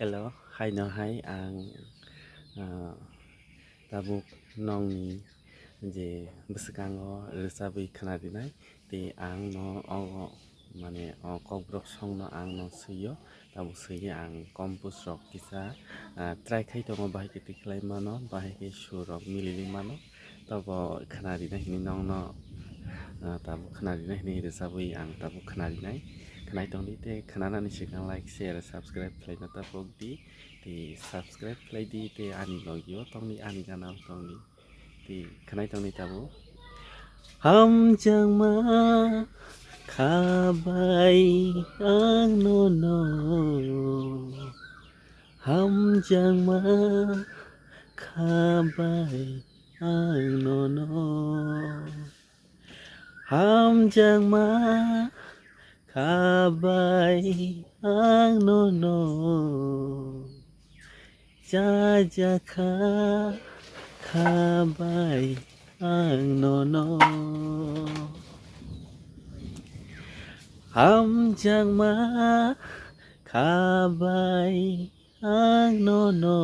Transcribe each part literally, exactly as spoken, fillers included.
Hello, haino hai ang, ah, tabuk nongni je bwskango rwchabwi khna rinai, tei ang no o, mane, o kokborok songno ang no swio, tabuk swigwi ang compose rok kisa, ah, try khai tongo, bahai khe tikhlai mano, bahai khe sur rok milili mano. Tabuk khna rinai hinwi nongno, ah, tabuk khna rinai hinwi rwchabwi ang tabuk khna rinai. Khnai tongdi tei khnanani swkang like, share, subscribe khlaina ta pokdi. Tei subscribe khlaidi tei ani logio tongdi, ani gana tongdi. Tei khnai tongdi tabuk. Hamjakma khabai ang nono. Hamjakma khabai ang nono. Hamjakma khabai ang nono. Chajakha khabai ang nono. Hamjakma khabai ang nono.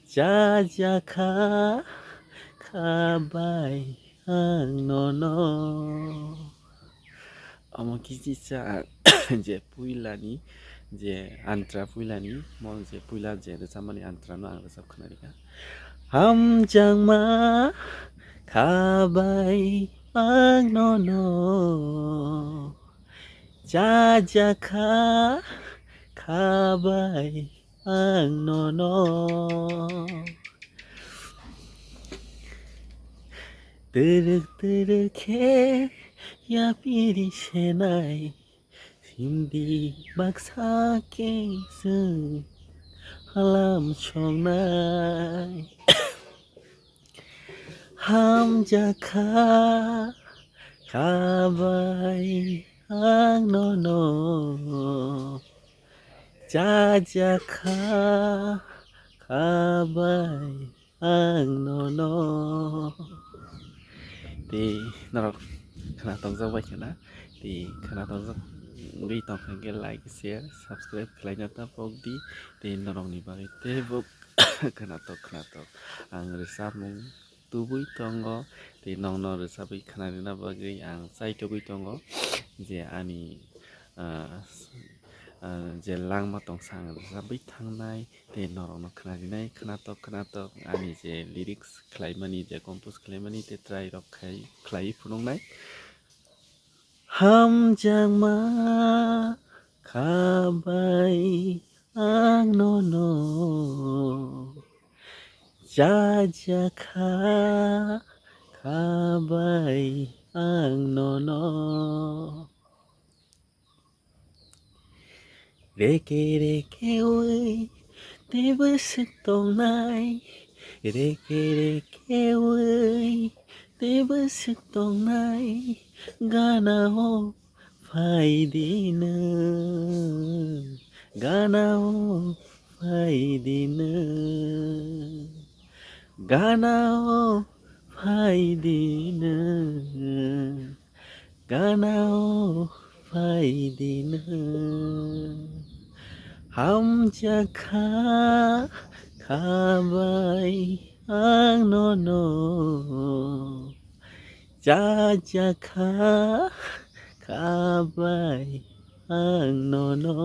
Chajakha khabai ang nono. Omo kisa je puilani, je antra puilani, mo je puila je rwchapmani antrano ang rwchap khna rikha. Hamjakma khabai ang nono. Chajakha khabai ang nono. Twrwk twrwk khe yapiri senai, simdi baksa khe chwng halam songnai. Hamjakha khabai ang nono. Chajakha khabai ang nono. Tei norok khna tokjak bai khna, tei khna tokjak bai tongkha khe like, share, subscribe khlaina ta pokdi. Tei norokni bagwi teibo khna tok, khna tok ang rwchapmung tubui tongo, tei nongno rwchapwi khna rina bagwi ang chaitogwi tongo je ani, ah, ah, je langma tongsa ang rwchapwi thangnai, tei norokno khna rinai, khna tok, khna tok ani je lyrics khlaimani, je compose khlaimani, tei try rok khai, khlaiwi phunuknai. Hamjakma khabai ang nono. Chajakha khabai ang nono. Reke reke ui tei bwswk tongnai, reke reke ui tei bwswk tongnai, gana o phai di nwng, gana o phai di nwng, gana o phai di nwng, gana o phai di nwng. Hamjakha khabai ang nono, chajakha khabai ang nono.